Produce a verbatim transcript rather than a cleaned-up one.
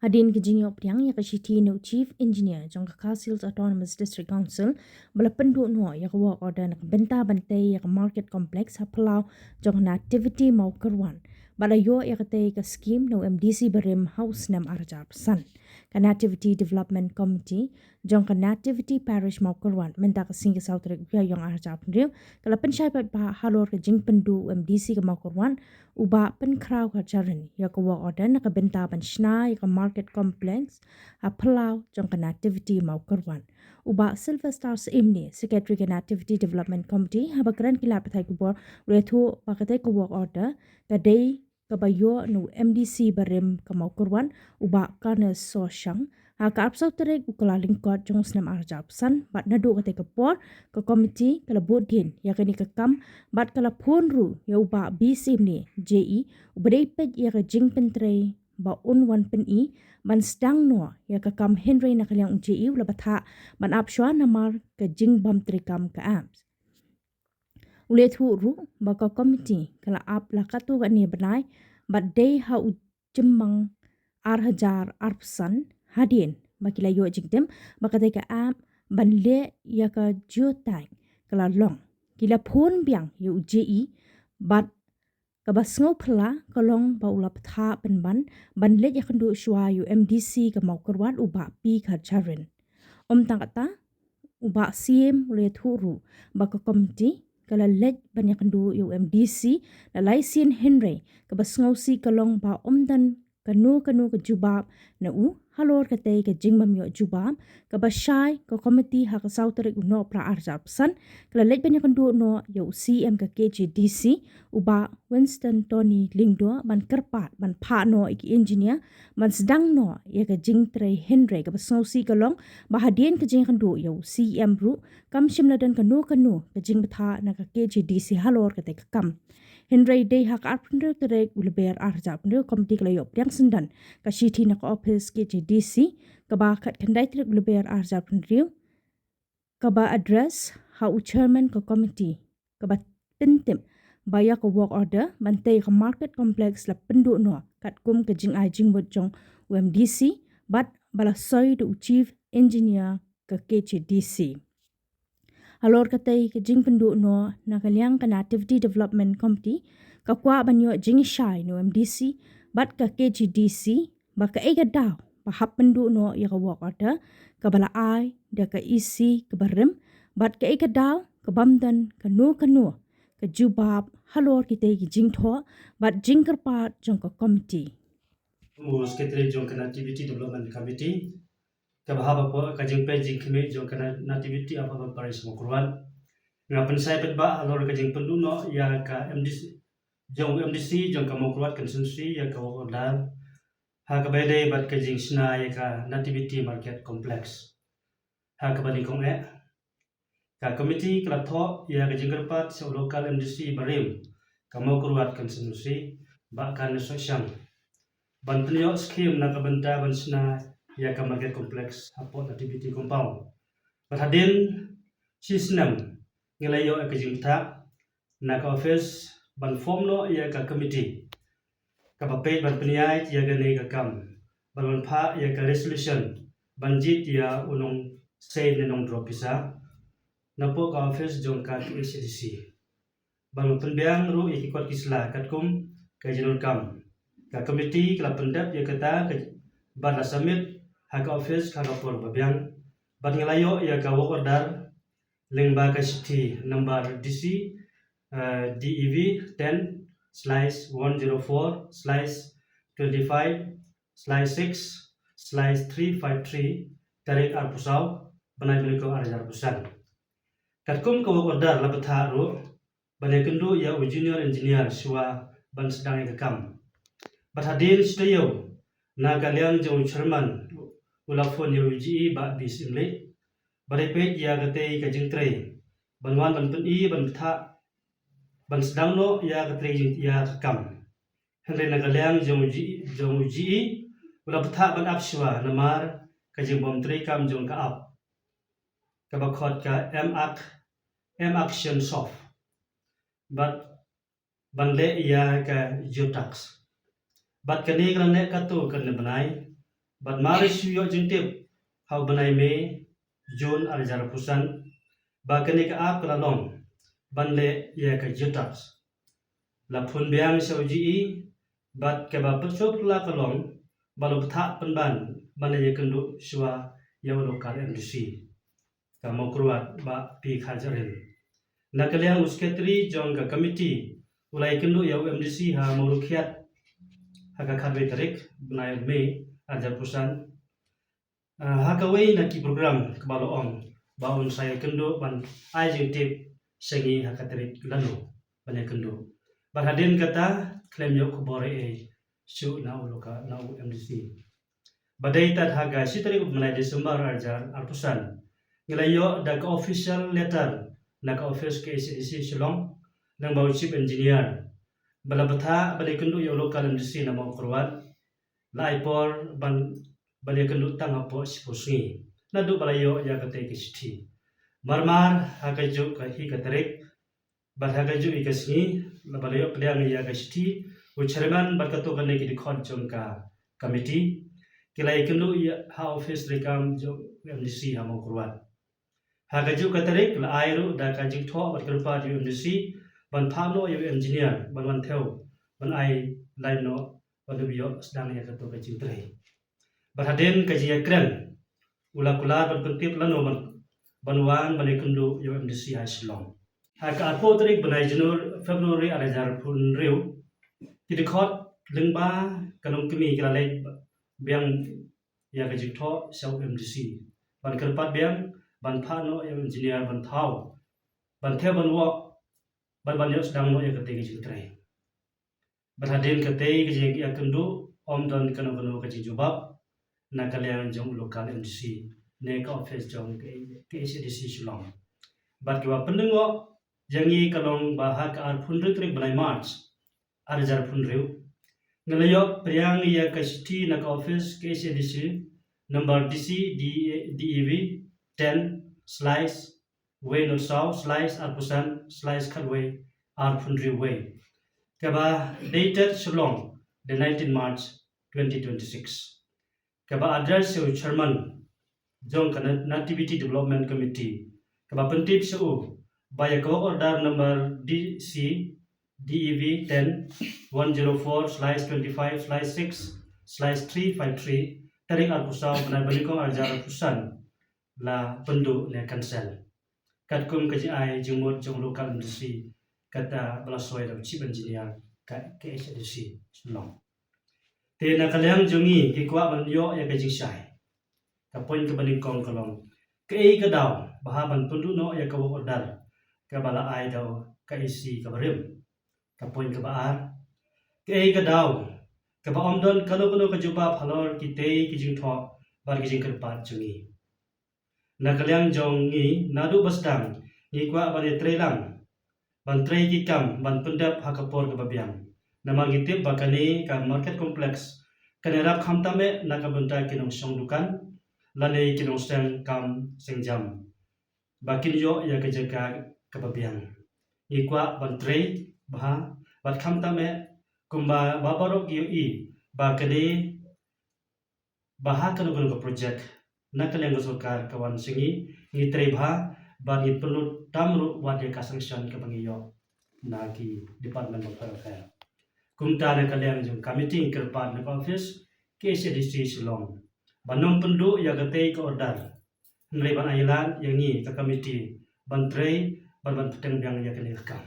Hadien ka jingïoh pdiang ïa ka shithi na u Chief Engineer jong ka Khasi Hills Autonomous District Council ba la pynduh noh ïa ka work order na ka bynta ban tei ïa ka market complex ha phyllaw jong ka Nativity Mawkyrwat, ba la ïoh ïa katei ka skhim na u M D C barim ha u snem arhajar arphew san. Ka Nativity Development Committee jong ka Nativity Parish Mawkyrwat mynta ka sngi ka saw tarik u Ïaïong arhajar arphew hynriew ka la pynshai paidbah halor ka jingpynduh u M D C ka Mawkyrwat u Bah Pynkhraw Kharjaren ïa ka work order na ka bynta ban shna ïa ka market complex ha phyllaw jong ka Nativity Mawkyrwat. U Bah Sylvester Syiemlieh, Secretary ka Nativity Development Committee, haba kren ki lad pathai khubor u la ïathuh ba katei ka work order ka dei kaba ïoh na u M D C barim ka Mawkyrwat u Bah Carnes Soshang ha ka arphew saw tarik u Kyllalyngkot jong u snem arhajar arphew san, bad naduh katei ka por ka komiti ka la bud dien ïa kane ka kam bad ka la phone ruh ïa u Bah B Syiemlieh, J E, uba dei peit ïa ka jingpyntrei ba un wan pyni ban sdang noh ïa ka kam, hynrei na ka liang u J E u la bthah ban ap shuwa namar ka jingbym treikam ka apps. U la ïathuh ruh ba ka komiti ka la ap la katto katne bnai bad dei ha u Jymmang arhajar arphew san hadien ba ki la ïoh jingtip ba katei ka app ban leh ïa ka geotag ka la long. Ki la phone biang ïa u J E bad kaba sngewphylla ka long ba u la bthah pynban ban leit ïakynduh shuwa ïa u M D C ka Mawkyrwat u Bah P Kharjaren. Ym tang katta, u Bah Syiem u la ïathuh ruh ba ka komiti ka la leit ban ïakynduh ïa u M D C la lai sien, hynrei kaba sngewsih ka long ba ym don kano kano ka jubab na u halor katei ka jingbym ïoh jubab. Kaba shai ka komiti ha ka saw tarik u Nohprah arhajar arphew san ka la leit ban ïakynduh noh ïa u C E M ka K H A D C u Bah Winston Tony Lyngdoh ban kyrpad ban phah noh ïa ki engineer ban sdang noh ïa ka jingtrei, hynrei kaba sngewsih ka long ba hadien ka jingïakynduh ïa u C E M ruh kam shym la don kano kano ka jingbthah na ka K H A D C halor katei ka kam. Hynrei dei ha ka arphew hynriew tarik u Lber arhajar arphew hynriew ka komiti ka la ïoh pdiang syndon ka shithi na ka ophis K H A D C, kaba khatkhyndai tarik u Lber arhajar arphew hynriew kaba address ha u chairman ka komiti kaba pyntip ba ïa ka work order ban tei ka market complex la pynduh noh katkum ka jingai jingmut jong u M D C bad ba la soi da u chief engineer ka K H A D C. Halor katei ka jingpynduh noh, na ka liang ka Nativity Development Committee ka kwah ban ïoh jingshai na u M D C bad ka K H A D C ba kaei ka daw ba hap pynduh noh ïa ka work order kaba la ai da ka E C kaba rim, bad kaei ka daw ka bym don kano kano ka jubab halor kitei ki jingthoh bad jingkyrpad jong ka komiti. U Secretary jong ka Nativity Development Committee, kaba hap hapoh ka jingpeit jingkhmih jong ka Na-, Nativity Autonomous Parish Mawkyrwat, nga pynshai paidbah halor ka jingpynduh noh ïa ka M D C, jong M D C jong ka Mawkyrwat constituency ïa ka work order ha kaba ïadei bad ka jingshna ïa ka Nativity Market Complex ha kaba nyngkong eh. Ka komiti ka la thoh ïa ka jingkyrpad sha u local M D C barim ka Mawkyrwat constituency, Bah Carnes Soshang, ban pynïoh skhim na ka bynta ban shna ïa ka market complex hapoh Nativity Compound. Bad hadien shi snem ngi la ïoh ïa ka jingbthah na ka office ban form noh ïa ka komiti kaba peit ban pynïaid ïa kane ka kam, ban wan phah ïa ka resolution ban jied ïa u nongseit ne nongdro pisa napoh ka office jong ka K H A D C, ban wan pynbiang ruh ïa ki kot ki sla katkum ka jingdonkam. Ka komiti ka la pyndep ïa kata ka, bad la submit ha ka office ha ka por ba biang, bad ngi la ïoh ïa ka work order lyngba ka shithi number D C, eh, D E V ten slash one zero four slash twenty-five slash six slash three five three, tarik arphew saw bnai ba nyngkong arhajar arphew san. Katkum ka work order la bthah ruh ban ïakynduh ïa u junior engineer shuwa ban sdang ïa ka kam. Bad hadien shi taïew, na ka liang jong u chairman u la phone ïa u G E Bah B Syiemlieh ba dei peit ïa katei ka jingtrei ban wan ban pyni ban bthah ban sdang noh ïa ka trei jing ïa ka kam. Hynrei na ka liang jong u G E, jong u G E u la bthah ban ap shuwa namar ka jingbym treikam jong ka app kaba khot ka M-Action Soft bad ban leh ïa ka geotags. Bad kane ka la neh katto katne bnai, Bad mar shu ïoh jingtip ha u bnai May, June ar hajar arphew san, ba kane ka app ka la long ban leh ïa ka geotax. La phone biang sha u G E, bad kaba pyrshah pyrla ka long ba la bthah pynban ban ïakynduh shuwa ïa u local M D C ka Mawkyrwat, Bah P Kharjahrin. Na ka liang u secretary jong ka committee u la ïakynduh ïa u M D C ha Mawryngkneng ha ka khatwei tarik bnai May ar hajar arphew san. Ah, ha kawei na ki program kaba la ong ba un sa ïakynduh ban ai jingtip sha ngi ha ka tarik lano ban ïakynduh. Bad hadien kata khlem ïoh khubor ei ei shuh na u local, na u M D C. Ba dei tad ha ka shi tarik u bnai December ar hajar arphew san, ngi la ïoh da ka official letter na ka office K H A D C Shillong, lyngba u chief engineer, ba la bthah ban ïakynduh ïa u local M D C na Mawkyrwat, la ai por ban, ban ïakynduh tang hapoh shiphew sngi naduh ba la ïoh ïa katei ka shithi. Mar mar ha kajuh ka hi ka tarik bad ha kajuh hi ka sngi, la ba la ïoh pdiang ïa ka shithi, u chairman bad kato kane ki dkhot jong ka committee ki la ïakynduh ïa ha office treikam jong M D C ha Mawkyrwat. Ha kajuh ka tarik la ai ruh da ka jingthoh bad kyrpad ïa u M D C ban phah noh ïa u engineer ban wan thew ban ai line noh ban ïoh sdang ïa kato ka jingtrei. Bad hadien ka jingïakren u la kular ban pyntip lano ban, ban wan ban ïakynduh ïa u M D C ha Shillong. Ha ka arphew tarik bnai January, February ar hajar arphew hynriew, ki dkhot lyngba ka longkmie ki la leit biang ïa ka jingthoh sha u M D C ban kyrpad biang ban phah noh ïa u engineer ban thaw, ban thew ban wok, ban, ban ïoh sdang noh ïa katei ka jingtrei. Bad hadien katei ka jingïakynduh ym don kano kano ka jingjubab na ka liang jong u local M D C ne ka office jong ka K H A D C Shillong. Bad kiba pynlyngngoh ïa ngi ka long ba ha ka arphew hynriew tarik bnai March ar hajar arphew hynriew, ngi la ïoh pdiang ïa ka shithi na ka office K H A D C number D C D E V ten slash wei not saw slash arphew san slash khatwei arphew hynriew wei, kaba dated Shillong the nineteen March twenty twenty-six, kaba address sha u chairman jong ka Nativity Development Committee, kaba pyntip sha u ba ïa ka work order number D C D E V ten one zero four slash twenty-five slash six slash three five three, tarik arphew saw bnai ba nyngkong ar hajar arphew san, la pynduh ne cancel. Katkum ka jingai jingmut jong local M D C kata ba la soi da u chief engineer ka K H A D C Shillong. Te na ka liang jong ngi, ngi kwah ban ïoh ïa ka jingshai. Ka point kaba nyngkong ka long, kaei ka daw ba hap ban pynduh noh ïa ka work order kaba la ai da ka E C kaba rim? Ka point kaba ar, kaei ka daw kaba ym don kano kano ka jubab halor kitei ki jingthoh bad ki jingkyrpad jong ngi? Na ka liang jong ngi, naduh ba sdang ngi kwah ban ïatrei lang, ban trei ki kam ban pyndep ha ka por kaba biang. Namar ngi tip ba kane ka market complex kan ïarap khamtam eh na ka bynta ki nongshong dukan lane ki nongseng kam seng jam ba kin ïoh ïa ka jaka kaba biang. Ngi kwah ban trei bha bad khamtam eh kumba ba baroh ki ïohi ba kane ba ha kano kano ka project na ka liang ka sorkar ka wan sha ngi, ngi trei bha bad ngi pynlut tam ruh wat ïa ka sanction kaba ngi ïoh na ki department bapher bapher. Kumta na ka liang jong ka meeting kyrpad na ka office K H A D C Shillong ban ym pynduh ïa katei ka order, hynrei ban ailad ïa ngi ka committee ban trei bad ban bteng biang ïa kane ka kam.